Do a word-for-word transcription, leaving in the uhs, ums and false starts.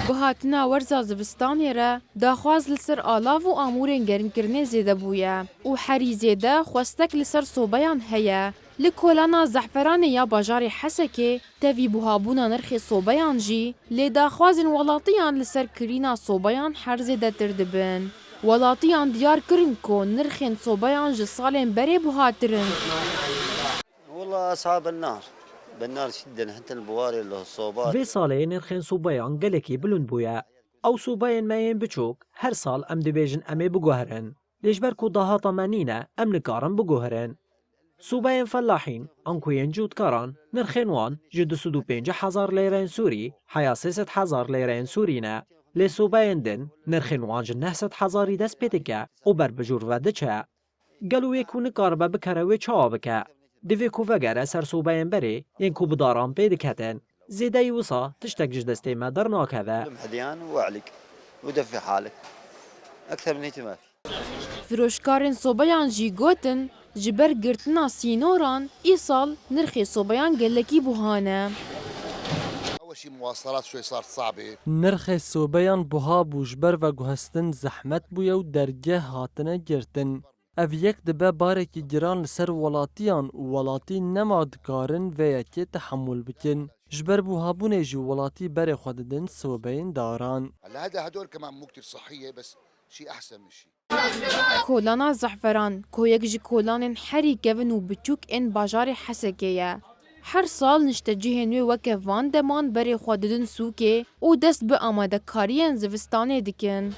Bi hatina werza zivistanê re daxwaz li ser alav û amûrên germkirinê zêde bûye û herî zêde xwestek li ser sobeyan heye. Li kolana Zehferanê ya bajarê Hesekê tevî buhabûna nirxê sobeyan jî lê daxwazên welatiyan li ser kirîna sobeyan her zêdetir dibin. Welatiyan diyar kirin ku nirxên sobeyan ji salên berê buhatir in. والله أصحاب النار بالنار جدا حتى البواري له الصوبات. Vê salê nirxên sobeyan gelekî bilind bûye. Ew sobeyên me yên biçûk her sal em dibêjin em ê biguherin. Lê ji ber ku dahata me nîne, em nikarin biguherin. Sobeyên felahîn, anku yên cotkaran, nirxên wan ji du sed û pêncî hezar lêreyên Sûrî heya sê sed hezar lêreyên Sûrî ne. Lê sobeyên din, nirxên wan ji neh sed hezarî dest pê dike û ber bi jor ve diçe. Gelo yê ku nikaribe bikere wê çawa bike? Divê ku vegere ser sobeyên berê yên ku bi daran pê diketin. Zêdeyî wisa tiştek ji destê me dernakeve. لم حديان واعلق ودفي حالك. أكثر من هيك ما في. Firoşkarên sobeyan jî gotin, ji ber girtina sînoran, îsal nirxê sobeyan gelekî buha ne. أول شيء مواصلات شوي صارت صعبة. Nirxê sobeyan buha bû, ji ber veguhestin zehmet bûye û dergeh hatine girtin. Ev yek dibe barekî giran li ser welatiyan û welatî nema dikarin vê yekê tehemûl bikin. Ji ber buhabûnê jî welatî berê xwe didin sobeyên daran. هلا هذا هدول كمان مو كتير صحية، بس شيء أحسن من شيء. Kolana Zehferan, koyek ji kolanên herî kevin û biçûk ên bajarê Hesekê ye. Her sal niştecihên wê weke van deman berê xwe didin sûkê û dest bi amadekariyên zivistanê dikin.